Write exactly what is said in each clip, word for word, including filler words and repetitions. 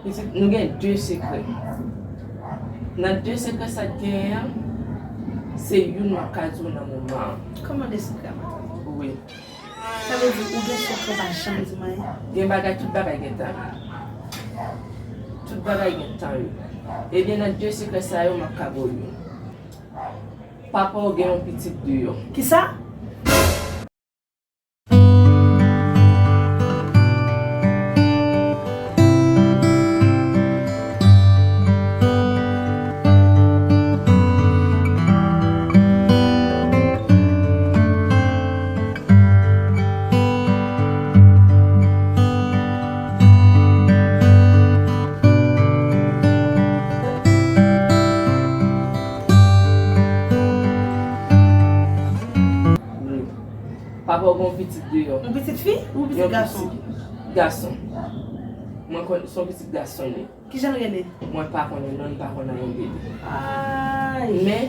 Pitit, nou gen de sekrè. Nan de sekrè sa k genyen an, se youn m ap ka di w nan moman an. Kòman de sekrè, madanm? Wi. Sa vle di ou gen sekrè, pa janm di m anyen? Gen bagay, tout bagay gen tan yo. Tout bagay gen tan yo. Ebyen, nan de sekrè sa yo, m ap ka ba w youn. Papa w gen yon pitit deyò. Kisa? Papa w gen yon pitit deyò. Yon pitit fi ou yon pitit gason? Yon pitit gason. Mwen konn, se yon pitit gason li ye. Kijan l rele? Mwen pa konnen non l, m pa konn anyen de li. Ay. Men,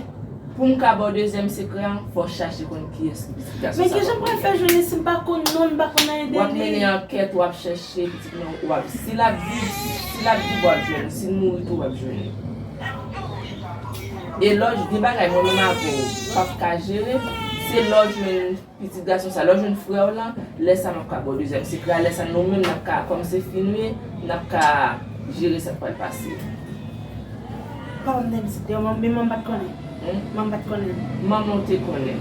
pou m ka ba w dezyèm sekrè an, fò w chache konn kiyès ki pitit gason sa. Men kijan m pral fè jwenn li si m pa konn non l, m pa konn anyen de li? W ap mennen ankèt, w ap chèche pitit mwen, w ap, si l ap viv, si l ap viv, w ap jwenn li, si l mouri tou, w ap jwenn li. E lè w, gen bagay mwen menm avè w p ap ka jere, se lè w jwenn pitit gason sa, lè w jwenn frè w lan, lè sa m ap ka ba w dezyèm sekrè a, lè sa nou menm n ap ka, kòm se fi nou ye, n ap ka jere sa k pral pase. Papa m te pitit deyò, men manman m pa t konnen. Hmm? Manman m pa t konnen. Manman w te konnen.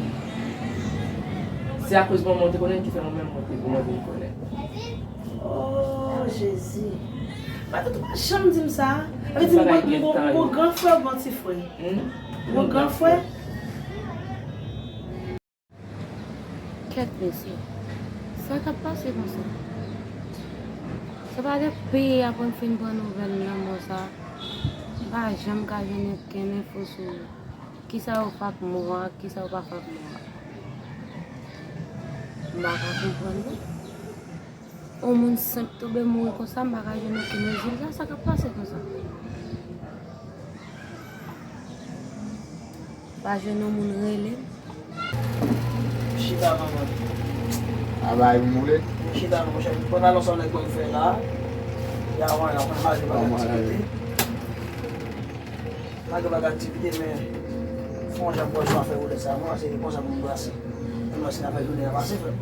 Se akoz manman w te konnen ki fè mwen menm mwen te vin, mwen vin konnen. Oh, Jezi. Matant ou pa janm di m sa. Sa vle di m gon, m gon, m gon gran frè, m gon ti frè. Hmm? M gon gran frè. Kèt mesye, sa k ap pase konsa? Se pa depi apre m fin pran nouvèl lanmò sa, m pa janm ka jwenn okenn enfo sou kisa yo fè ak mò a, kisa yo pa fè ak mò a. M pa ka konprann non. Yon moun senp tonbe mouri konsa, m pa ka jwenn okenn rezilta, sa k ap pase konsa? Pa jwenn yon moun rele m. Chita manman. A bay m boule. Chita non monchè. Pantalon sa w nèg mwen fè la. Ya wè la, mwen malgre pa gen aktivite. Malgre pa gen aktivite, men fè yon jan bwè sou afè woulè sa, mwen se konsa pou m brase. Mwen se afè jounen an pase, frè.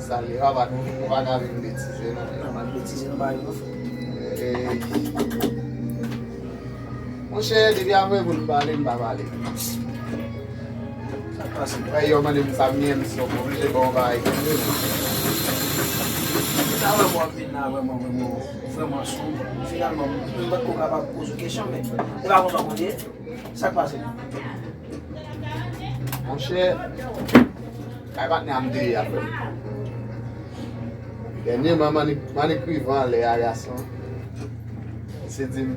Sa l ye, papa, nou, nou pa ka vin betize, non. Non, pa betize, nou pa vin, non, frè. Monchè, depi apre pou n pale, m pa pale. Sa k pase? Frè yo mande m sa m ye, m sòt oblije ba w bagay ki m ye. Sa wè m w ap vin la vrèman, vrèman, vrèman sonb. Finalman, m pa t ko kapab poze w kesyon, men e pa konsa w konn ye. Sa k pase? Monchè, kay patnè a m te ye a, frè. Dènyèman, m annik, m annik rive anlè a, gason. Misye di m,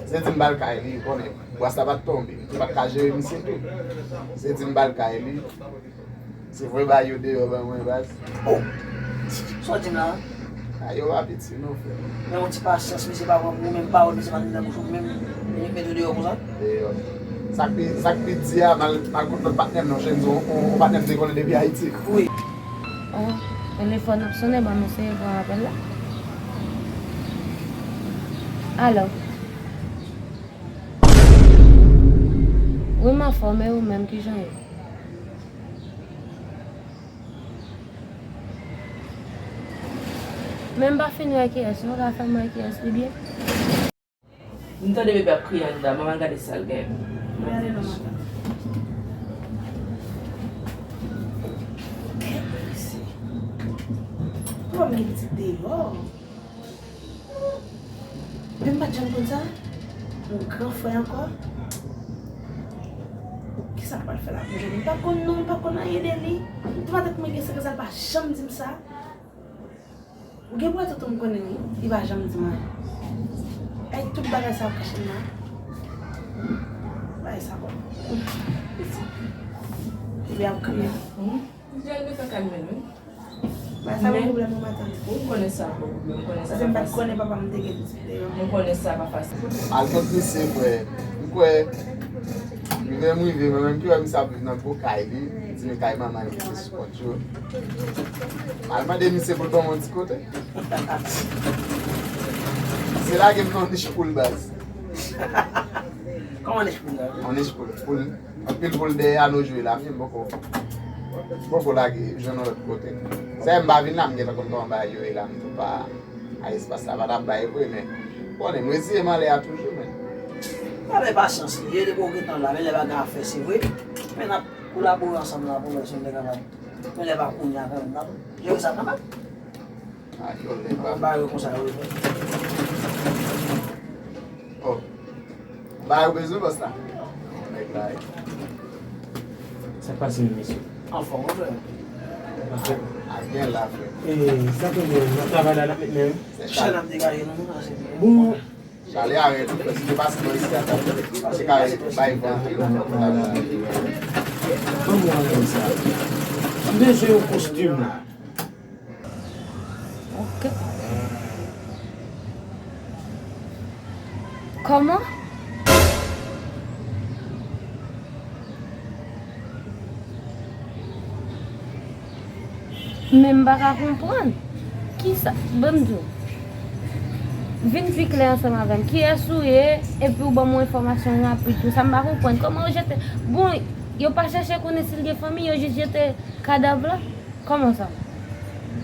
misye di m ba l kay li, konnen bras la pa t tonbe, m pa t ka jere misye tou. Misye di m ba l kay li. Se vre bagay yo deyò ban mwen, baz. Oh! Sa w di m la? A, yo pa piti non, frè. Men yon ti pasyans, mesye, pa pran pou ou menm, pawòl misye pa vin nan bouch ou menm, li mete w deyò konsa. Deyò. Sa k pi, sa k pi di a, m al, m al kot lòt patnè m nan, Chenzo, yon, yon patnè m te konnen depi Ayiti. Wi. Oh, telefòn ap sonnen, ban m eseye pran apèl la. Alo. Wi, m anfòm, e ou menm, kijan w ye? Men m pa fin wè kiyès, non, ka fè m wè kiyès li byen? M tande bebe ap kriye anndan, ban m al gade sa l gen. Gade non, matant. Papa m gen pitit deyò. Men m pa t janm konn sa. Yon gran frè ankò. Kisa m pral fè la pou jwenn li? M pa konn non, m pa konn anyen de li. M tou matant mwen gen sekrè sa, l pa janm di m sa. Ou gen pou wè tonton m konnen wi, li pa janm di m anyen. Ay, tout bagay sa ap kache m la. Bagay sa bon. Li ap kriye. Li al met an kalme l wi. Ba sa pa pwoblèm non matant. Ou konnen sa pa pwoblèm, ou konnen sa pa fasil. Paske m pa t konnen papa m te gen pitit deyò. Ou konnen sa pa fasil. Al kot misye, frè. M kwè, rive m rive, mwen menm ki wè misye ap viv nan gwo kay li, m di men kay manman li ki te sipòt yo. Al mande misye pou l ban mwen yon ti kote. Se lage m nan nich poul baz. Kòman nich poul la? Yon nich poul. Poul, anpil poul dèyè a nou jwe la, men m poko, poko lage jwenn yon lòt kote. Sa m pa vin la, m gentan konn kòman bagay yo ye la, m tou pa a espas la, pa t ap bay vre, men konnen, m reziye m anlè a toujou, men. Bagay pasyans li ye, depi w gentan la, men lè bagay ap fè, se vre, men n ap kolabore ansanm la pou nou wè si nou te kapab. Men lè pa kounye a kanmenm, n ap jere sa kanmenm. Ah, yo, nèg pa. Ba yo konsa, wi. Oh. Ba yo bezwen bòs la. Nèg la, wi. Sa k pase, mesye? Anfòm, wi, frè. Anfòm. A gen la, frè. E, sa k gen, nan travay la, n ap met men, wi. Se chè n ap degaje, non, non, se byen. Bon. Chale a rèd, frè. Si te pase bò isi a, ta se ka bay van antre nan kòb la. Ban m wè sa. M bezwen yon kostim la. Ok. Kòman? Men m pa ka konprann. Kisa? Ban m di w. Vin pi klè ansanm avè m. Kiyès ou ye? Epi w ban m yon enfòmasyon rapid tou. Sa m pa konprann. Kòman yo jete? Bon, yo pa chèche konnen si l gen fanmi, yo jis jete kadav la? Kòman sa?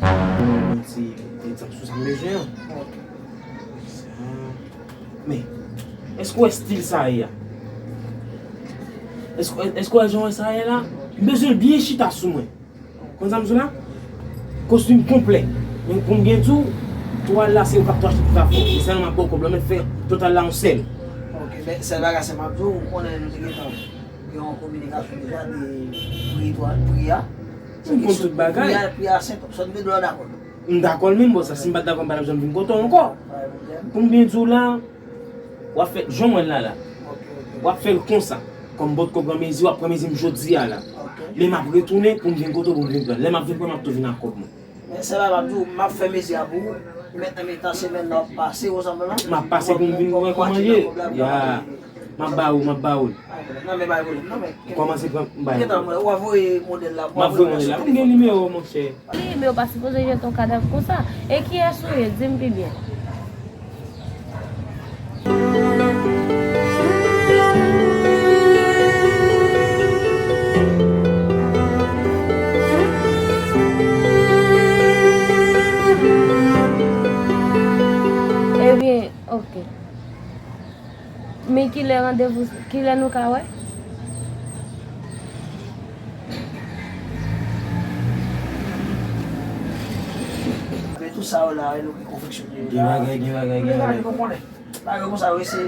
Bon, yon ti egzanp sou sa m bezwen an. Sa. Men, èske w wè stil sa ye a? Èske, èske w wè jan w wè sa ye la? M bezwen l byen chita sou mwen. Konn sa m di w la? Kostim konplè. Men pou m byen di w, twal la se yo k ap tou achte tout afè w. E sèlman m ap ba w kòb la, men fè total la yon sèl. Ok, men sèl bagay se m ap di w, ou konnen nou te gentan gen yon kominikasyon deja de pri twal, pri a. M konn tout bagay. Pri a, pri a senk, sòt de dola dakò. M dakò l menm, bon, sa, si m pa t dakò, m pa t ap janm vin kote w ankò. Pou m byen di w la, w ap fè, jan w wè l la, la. W ap fè l konsa. Kòm bòt kò pran mezi, w ap pran mezi m jodi a la. Men m ap retounen pou m vin kote w, pou m vin pran l. Lè m ap vin pran, m ap tou vin ak kòb mwen. Men sèl bagay m ap di w, m ap fè mezi a pou ou. Menm nan mitan semèn nan w ap pase, ou sanble non? M ap pase pou m vin wè kòman l ye. Ya. M ap ba ou, m ap ba ou l. Non, men bay pwoblèm, non, men. Kòmanse pran, bay. Gentan, mwen, w a voye modèl la, w a voye modèl la. M gen nimewo w, monchè. Wi, men yo pa sipoze jete yon kadav konsa. E kiyès ou ye? Di m pi byen. Ebyen, ok. Men kilè randevou, kilè nou ka wè? Men tout sa yo la, nou ki konfeksyone yo la. Gen bagay, gen bagay, gen bagay. Gen bagay nou konnen. Bagay konsa yo, se.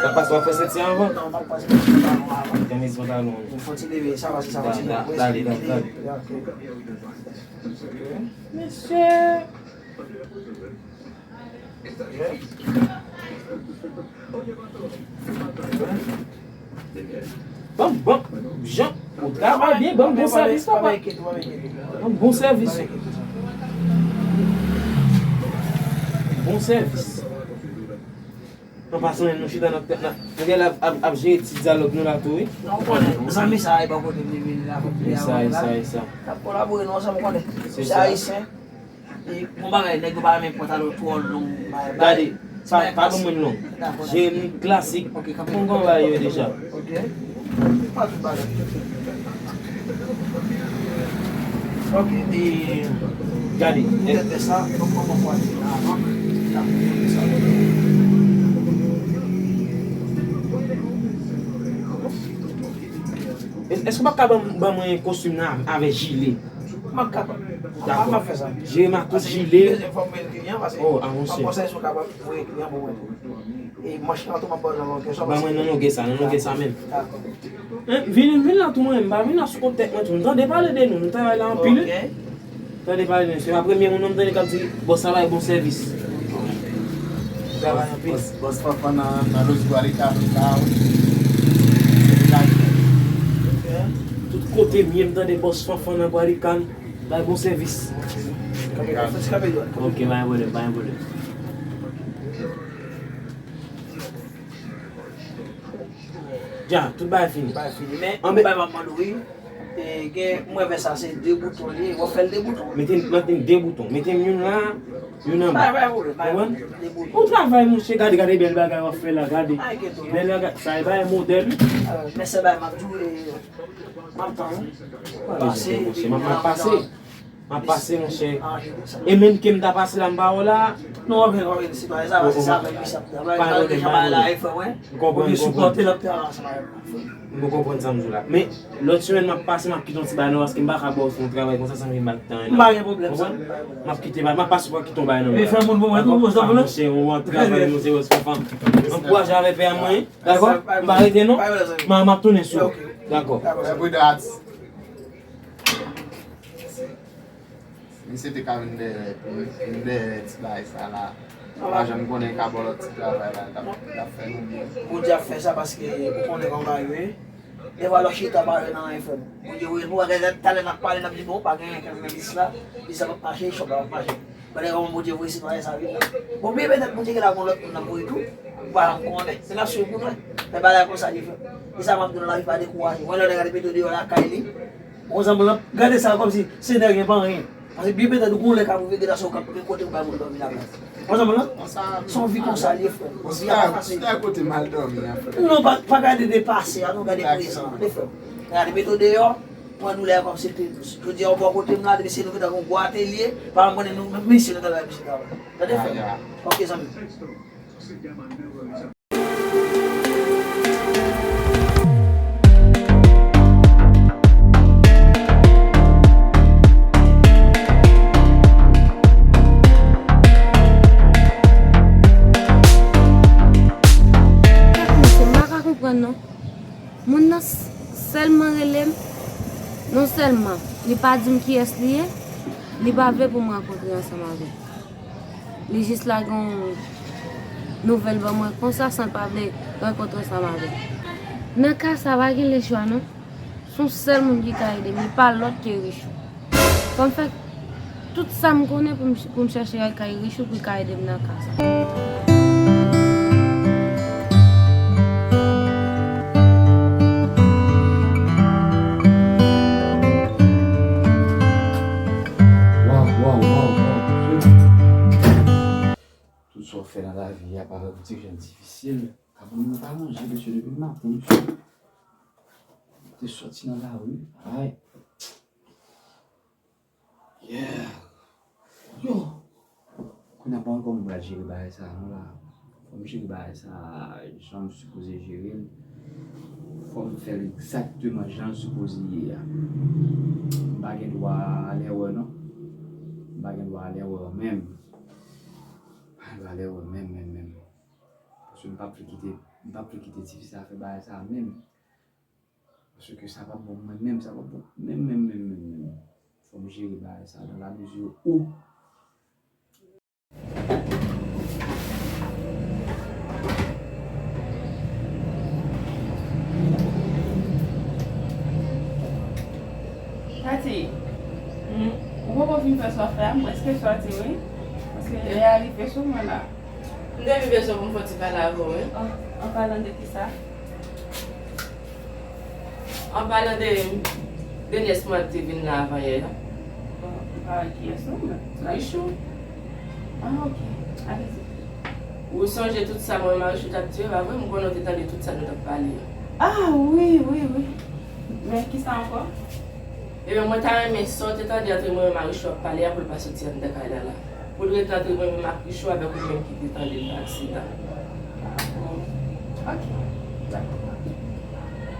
Sa pase w ap fè sèt an avan? Non, m ap pase pantalon avan. Fè mezi pantalon. Fò ti leve, sa pase, sa pase. Da, da, dale, dale, dale. Ok. Mesye. Bon, bon, jan, ou travay byen, bon, bon sèvis, papa. Bon, bon sèvis. Bon sèvis. An pasan, nou chita nan, nan, nou gen la ap, ap jere ti dyalòg nou la tou, wi. Non, ou konnen, zanmi sa a, e bò kote m li vini la, e sa, e sa, e sa. N ap kolabore nou ansanm, ou konnen. Se sa. Ayisyen. E, bon bagay, nèg yo pa renmen pantalon twò long, bay, bay. Gade, pa, pa ban mwen long. Dakò, dakò. Jere m klasik. Ok, kanpe. Konn kòman bagay yo ye deja. Ok. Pa tout bagay. Ok, e, gade, poutèt de sa, nou pran bon pati la avan. Èske w p ap ka ban, ban mwen kostim nan avè jile? M ap kapab. Dakò. M ap fè sa. Jere matos, jile. Dezyèm fwa m voye kliyan, paske m ap panse si w kapab voye kliyan pou mwen tou. E manch lan tou, m ap ba w nan longè sa. Ban mwen nan longè sa, nan longè sa menm. Dakò. Hein, vin, vin la tou mwen, m pa vin la sou kont tèt mwen tou. M tande pale de nou, nou travay la anpil, wi. Ok. Tande pale de nou. Se pa premye moun non m tande k ap di bòs la bay bon sèvis. Travay anpil. Bòs, bòs Fanfan nan, nan Los Guarican la, wi. Tout kote m ye, m tande bòs Fanfan nan Guarican bay bon sèvis. Ok, pa gen pwoblèm, pa gen pwoblèm. Dja, tout bagay fini. Bagay fini, men yon bagay m ap mande w, wi. E gen, mwen wè sa se de bouton li ye, w ap fè l de bouton. Mete m, mete m de bouton. Mete m youn la, youn anba. Pa, pa pwoblèm, pa pwoblèm. Konprann? De bouton. Bon travay, monchè. Gade, gade bèl bagay w ap fè la, gade. Pa enkyete w, non. Bèl bagay. Sa e bagay modèn. Euh, men se bagay m ap di w, e, m ap tann ou. Pase, monchè, m ap, m ap pase. M ap pase, monchè. E menm ke m ta pase la, m pa wè w la. Non, w ap vin, w ap vin, sitwayen, sa, se sa, menm misye ap travay. Pa de pwoblèm, pa de pwoblèm. M konprann, m konprann. Ou byen sipòte l ap travay ansanm avè w. M konprann sa m di w la. Men, lòt semèn, m ap pase, m ap kite yon ti bagay nan, paske m pa ka ba w fè yon travay konsa san ke m pa kite anyen nan. M pa gen pwoblèm, sa. M ap kite, m ap pase pou kite yon bagay nan. Men fè moun pou mwen, tou, bon, sa, monchè, yon travay, monchè, wè, se pa. Ankouraje avè pè a mwen, dakò? M pa rete, non. M a, m ap tounen sou ou. Dakò. Fè prudans. Misye te ka vin dèyè, vin dèyè ti bagay sa la. Ou pa janm konnen ka ba w lòt ti travay la, l ap, l ap fè nou byen. Bondye ap fè sa paske ou konnen kòman bagay yo ye. Defwa lè w chita pa wè nan anyen, frè m. Bondye voye l pou w, talè n ap pale, n ap di, bon, pa gen anyen, kèk lis la, lis la p ap mache, chòp la p ap mache. Gade kòman Bondye voye sitwayen sa vin la. Bon, byen petèt Bondye gen la gon lòt moun nan voye tou, ou pa janm konnen. Se n ap swiv pou nou wè. Men bagay konsa li fè. E sa m ap di w nan lavi, pa dekouraje. Mwen lè w gade Petro deyò lakay li, Bon, zanmi lan, gade sa kòmsi Senyè gen pa anyen. Paske byen petèt ou gon lè ka rive gen sa ou ka gen kote ou bay moun dòmi lakay. Bon, zanmi lan, se yon vi konsa li ye, frè m. Vi a pa fasil. Kote m al dòmi an, frè m? Non, pa, pa gade de pase a, non, gade prezan an, frè m. Gade, mete w deyò, pran doulè a kòmsi l te dous. Jodi a, ou bò kote m la, depi se nou ki ta gon gwo atelye, pa m konnen nou, menm misye nou ta bay misye travay. Tande, frè m? Ok, zanmi. Kèt mesye, m pa ka konprann non. Moun nan s-, sèlman rele m, non sèlman li pa di m kiyès li ye, li pa vle pou m rankontre ansanm avè l. Li jis lage yon nouvèl ban mwen konsa san l pa vle rankontre ansanm avè m. Nan ka sa, pa gen lechwa non. Se yon sèl moun ki ka ede m, li pa lòt ke Richou. Fò m fè tout sa m konnen pou m, pou m chèche al kay Richou pou l ka ede m nan ka sa. Waw, waw, waw, waw. Tout sa w fè nan lavi a parèt yon ti jan difisil. Kapab mwen pa manje, mesye, depi maten, mesye. Te sòti nan lari, ay. Yeah. Yo. Kounye a pa wè kòman m pral jere bagay sa a non la. Fò m jere bagay sa a jan m sipoze jere l. Fò m fè l egzakteman jan l sipoze ye a. M pa gen dwa al ewè non. M pa gen dwa al ewè menm. M pa gen dwa al ewè menm, menm, menm. Paske m p ap vle kite, m p ap vle kite tifi sa fè bagay sa menm. Paske sa p ap bon pou mwen menm, sa p ap bon menm, menm, menm, menm, menm. Fò m jere bagay sa dans la mesure où. Tati, ou poko fin fè sa w ap fè a, m prèske sòti wi. Paske lè a rive sou mwen la. M te vin bezwen pou m fè yon ti pale avè w wi. An, an palan de kisa? An palan de, de nyès mwen ki te vin la avan yè a. Bon, m pa wè kiyès non, men. Richou. Ah, ok. Alèz. Ou sonje tout sa mwen menm ak Richou t ap di yo, pa vre? M konnen w te tande tout sa nou t ap pale yo. Ah, wi, wi, wi. Men kisa ankò? Ebyen, mwen ta renmen sa w te tande antre mwen menm ak Richou ap pale a pou l pa soti anndan kay la la. Pou l rete antre mwen menm ak Richou avèk ou menm ki te tande l nan aksidan. Ok, dakò.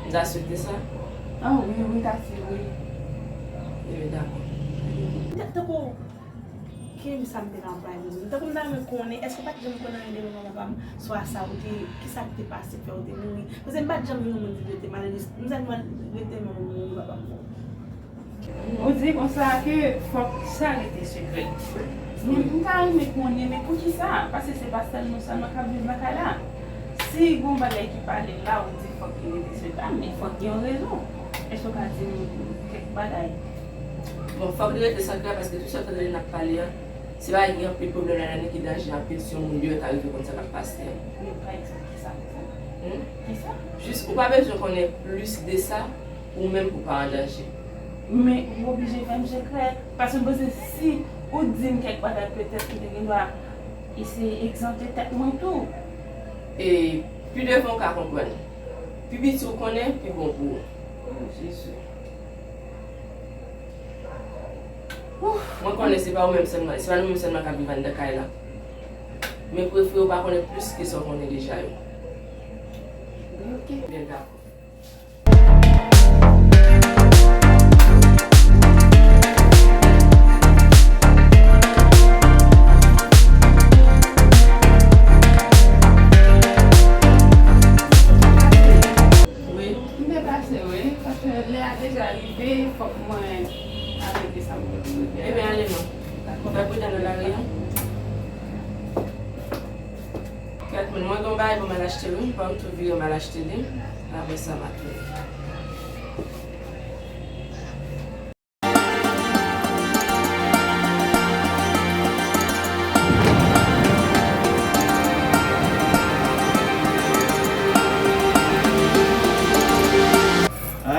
M ta swete sa. Ah, wi, wi, Tati, wi. Ebyen, dakò. Tankou, ki sa m te ka anplwaye pou di? Tankou m ta renmen konnen, èske w pa t janm konn anyen de manman papa m? Swa sa, ou te, kisa ki te pase fè ou te mouri? Paske m pa t janm jwenn yon moun di l rete malere, m sèlman rete manman m mouri, papa m mouri. Ou di konsa ke fòk sa rete sekrè. Men m ta renmen konnen, men poukisa? Paske se pa sèl nou sèlman k ap viv lakay la. Si gon bagay ki pale la, ou di fòk li rete sekrè, men fòk gen yon rezon. Èske w ka di m kèk bagay? Bon, fòk li rete sekrè paske tout sa w tande n ap pale a, se pa gen anpil pwoblèm ladan li ki danje anpil si yon moun deyò ta rive konn sa k ap pase a. Men pa egzanp, kisa, kisa? Hmm? Kisa? Jis, ou pa bezwen konnen plis de sa, ou menm pou pa an danje. Men ou oblije fè m sekrè, paske m panse si ou di m kèk bagay, petèt m te gen dwa eseye egzante tèt mwen tou. E pi devan w ka konprann. Pi piti w konnen, pi bon pou ou. Oh, Jezi. Ouf. Mwen konnen se pa ou menm sèlman, se pa nou menm sèlman k ap viv anndan kay la. Men prefere w pa konnen plis ke sa w konnen deja yo. Byen, oke. Byen, dakò. Wi. M te pase, wi, paske lè a deja rive, fòk mwen arete sa m te vin fè. Ebyen, ale non. Dakò. Fè pridan nan lari a. Kèt moun, mwen gen yon bagay pou m al achte, wi. Fò m tou vire m al achte li. Apre sa, m ap vini.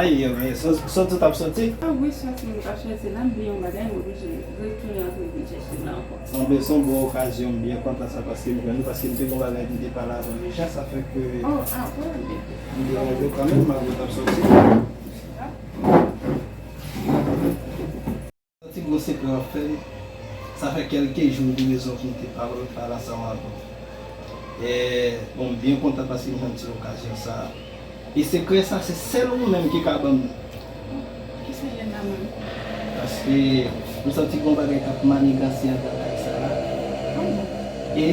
Ay, yo, men, sò-, sòti w t ap sòti? Ah wi, sòti m t ap sòti la, m bliye yon bagay, m oblije retounen antre vin chèche l la ankò. Bon, ben, se yon bon okazyon, m byen kontan sa, paske m jwenn ou, paske m te gen yon bagay m te pale avè w deja, sa fè ke... Oh, ah, bon, bebe. M deranje w kanmenm, malgre w t ap sòti. Santi gon sekrè w ap fè m. Sa fè kèlke jou m te bezwen pou m te pale, pale ansanm avè w. E, bon, m byen kontan paske m jwenn ti okazyon sa a. E sekrè sa, se sèl ou menm ki ka ban m li. Ki sekrè, manman? Paske m santi gon bagay k ap maniganse anndan kay sa a. Ah bon? E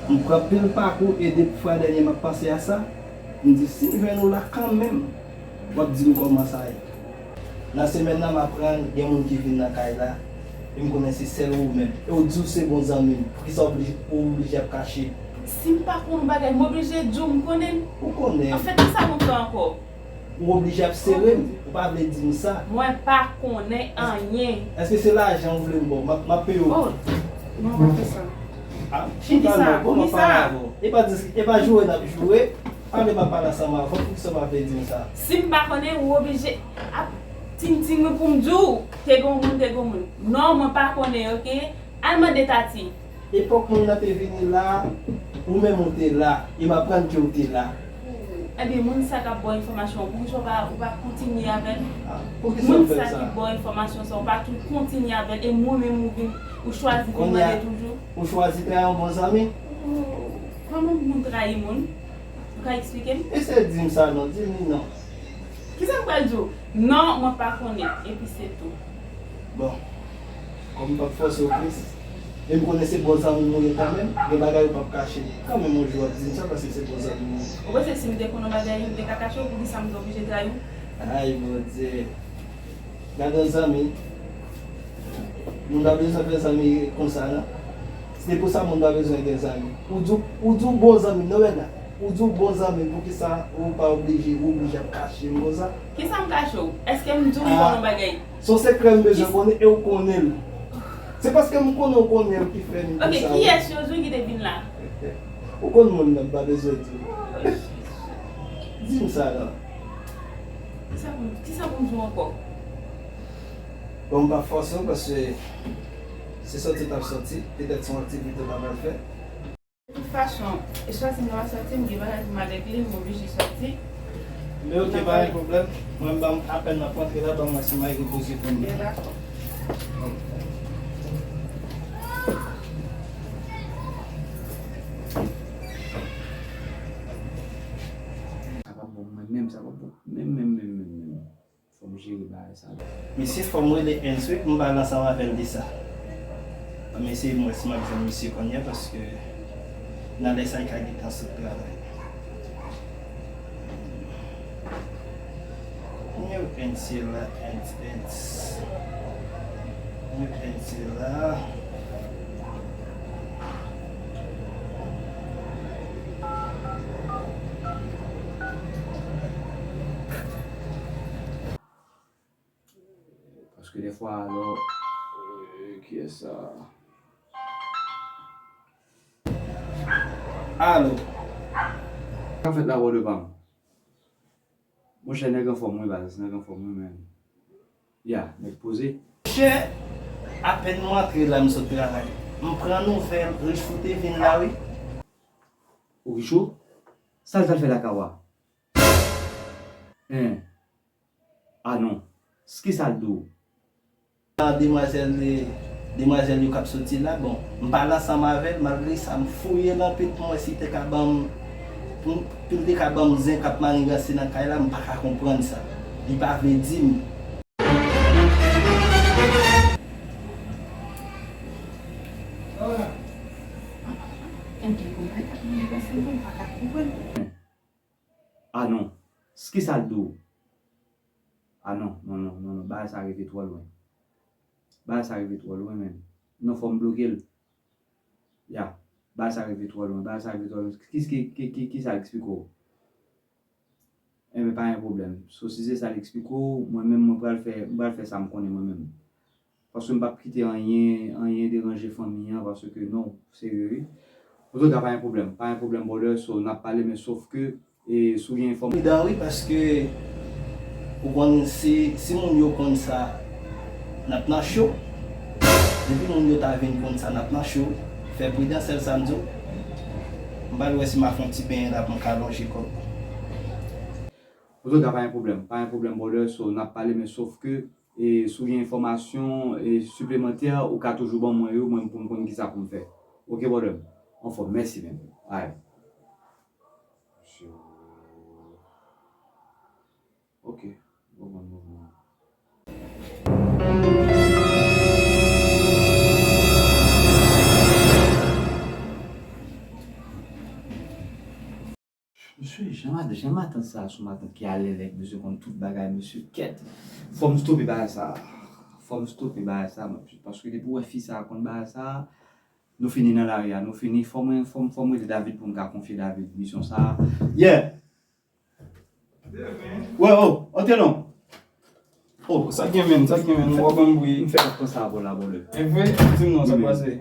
m pran pil pakou e depi fwa dènye m ap panse a sa, m di si m jwenn ou la kanmenm, w ap di m kòman sa ye. Nan semèn nan, m aprann gen moun ki vin nan kay la, e m konnen se sèl ou menm. E w di w se bon zanmi m, poukisa w oblije, ou oblije ap kache? Si m pa konn yon bagay, m oblije di w m konnen l? Ou konnen. Anfèt, kisa nou fè ankò? Ou oblije ap sere m, ou pa vle di m sa. Mwen pa konnen anyen. Èske se lajan ou vle m ba w? M ap, m ap peye w. Oh, non, pa fè sa. Ah, chita non, bon, m ap pale avè w. E pa dis-, e pa joure n ap joure. Pale m ap pale ansanm avè w, poukisa w pa vle di m sa? Si m pa konnen, ou oblije ap tintin mwen pou m di w, te gon moun, te gon moun. Non, mwen pa konnen, oke? Al mande Tati. Epòk moun nan te vini la, ou menm ou te la, e m aprann ke w te la. Ebyen, moun sa k ap ba w enfòmasyon an, poukisa w pa, ou pa kontinye avè l? Ah, poukisa w fè sa? Moun sa ki ba w enfòmasyon sa, ou pa tou kontinye avè l, e mwen menm ou vin, ou chwazi vin mande toujou? Ou chwazi trayi yon bon zanmi? Oh, kòman moun trayi moun? Ou ka eksplike m? Eseye di m sa non, di m li non. Kisa m pral di w? Non, mwen pa konnen, epi se tou. Bon, kòm m p ap fòse w plis, e m konnen se bon zanmi m ou ye kanmenm, gen bagay ou p ap kache. Kanmenm yon jou w ap di m sa paske se bon zanmi m ou ye. Ou panse si m te konn yon bagay, m te ka kache w, poukisa m te oblije trayi w? Ay, Bondye. Gade yon zanmi. Moun pa bezwen fè zanmi konsa, non. Se pou sa moun pa bezwen gen zanmi. Ou di w, ou di w bon zanmi m, non, Wena? Ou di w bon zanmi m, poukisa ou pa oblije, ou oblije ap kache m konsa? Kisa m kache w? Èske m di w m konn yon bagay? Se yon sekrè m bezwen konnen e w konnen l. Se paske m konnen w konnen l ki fè m di sa. Ok, kiyès yo di w ki te vin la? Ou konn moun nan, m pa bezwen di w. Di m sa, non. Kisa pou, kisa pou m di w ankò? Bon, m p ap fòse w, paske se sòti w t ap sòti, petèt se yon aktivite w t ap al fè. De tout fason, e sòti m nan sòti, m gen bagay pou m al regle, m oblije sòti. Men oke, pa gen pwoblèm. Mwen, ban m apèn m ap rantre la, ban m wè si m al repoze kò m. Byen, dakò. Sa p ap bon pou mwen menm, sa p ap bon menm, menm, menm, menm, menm. Fò m jere bagay sa. Mesye, fò m rele Enswick, m pale ansanm avè l de sa. Ann eseye m wè si m ap jwenn misye kounye a, paske nan lè sa, li ka gentan sot travay. Kounye a, Enswick la, Ens, Ens. Kounye a, Enswick la. Paske dèfwa, alò, euh, kiyès sa? Alo. Sa k ap fèt la, brother pa m? Monchè, nèg anfòm wi, baz, nèg anfòm wi, men. Ya, nèg poze. Monchè, apèn mwen antre la, m sot travay. M pran nouvèl, Richfou te vin la, wi. O Richfou? Sa l t al fè lakay ou a? Hein? Ah non. Kisa l di w? Demwazèl, demwazèl yo k ap soti la, bon, m pale ansanm avè l, malgre sa, m fouye nan pit pou m wè si l te ka ban m, pou, pou l te ka ban m zen k ap maniganse nan kay la, m pa ka konprann sa. Li pa vle di m. Ah non. Kisa l di w? Ah non, non, non, non, non, bagay sa rive twò lwen. Bagay sa rive twò lwen, menm. Non, fò m bloke l. Ya, bagay sa rive twò lwen, bagay sa rive twò lwen. Ki, ki, ki, ki, kisa l eksplike w? Enben, pa gen pwoblèm. So, si se sa l eksplike w, mwen menm, mwen pral fè, mwen pral fè sa m konnen mwen menm. Paske m p ap kite anyen, anyen deranje fanmi an, paske non, serye, wi. Antouka, pa gen pwoblèm, pa gen pwoblèm, brother, so, n ap pale, men sof ke, e, si w gen enfòm- Pridan, wi, paske, ou konn, si, si moun yo konn sa, n ap nan cho. Depi moun yo ta vin konn sa, n ap nan cho. Fè pridan, sèl sa m di w. M pral wè si m a fè yon ti benyen la pou m ka lonje kò m. Antouka, pa gen pwoblèm, pa gen pwoblèm, brother, so, n ap pale, men sof ke, e, si w gen enfòmasyon, e, siplemantè, ou ka toujou ban mwen yo, mwen pou m konn kisa pou m fè. Oke, brother? Anfòm, mèsi, men. Alright. Oke, bon, bon, bon, bon. Mesye, jan matant, jan matant sa a, se yon matant ki alèz, mesye konn tout bagay, mesye kèt. Fò m stope bagay sa a. Fò m stope bagay sa a, paske depi w wè fi sa a konn bagay sa a, nou fini nan lari a, nou fini. Fò mwen, fò m, fò m rele David pou m ka konfye David misyon sa a. Yeah! Wè, oh, antre non. Oh, sa k gen, menn, sa k gen, menn, ou wè ban m bri. M fè konsa avè w la, brother. E vre? Di m non, sa k pase?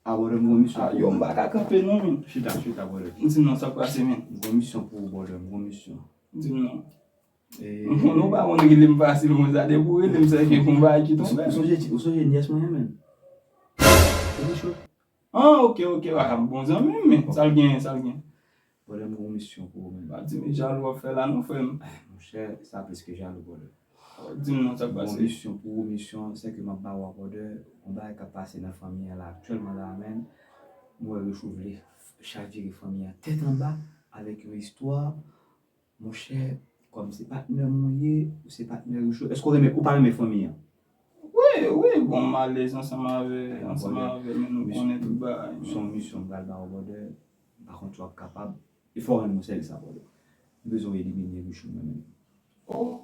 Ah, brother, m gon misyon pou ou. Ah, yo, m pa ka kanpe non, menn. Chita, chita, brother. Di m non, sa k pase, menn? M gon misyon pou ou, brother, m gon misyon. Di m non. M konnen ou pa konn rele m fasil konsa, depi w rele m, se ke konba a ki tonbe. Ou sonje, ou sonje nyès mwen an, menn? Ou te cho? Ah, oke, oke, ah, bon zanmi m, men sa l gen, sa l gen? Brother, m gon misyon pou ou, menn. Pa di m e jalou w ap fè la non, frè m. Monchè, sa plis ke jalou, brother. Di m non, sa k pase? M gon misyon pou ou, misyon, se ke m ap ba w a, brother, yon bagay k ap pase nan fanmi an la aktyèlman la, menn. M wè Richfou vle chavire fanmi an tèt anba avèk yon istwa. Monchè, kòm se patnè m ou ye, ou se patnè Richfou, èske w renmen, ou pa renmen fanmi an? Wi, wi, bon, m alèz ansanm avè, ansanm avè, men nou konnen tout bagay. Se yon misyon m pral ba w, brother. M pa konn si w ap kapab. E fò w rann mwen sèvis sa, brother. M bezwen w elimine Richfou, mwen menm. Oh,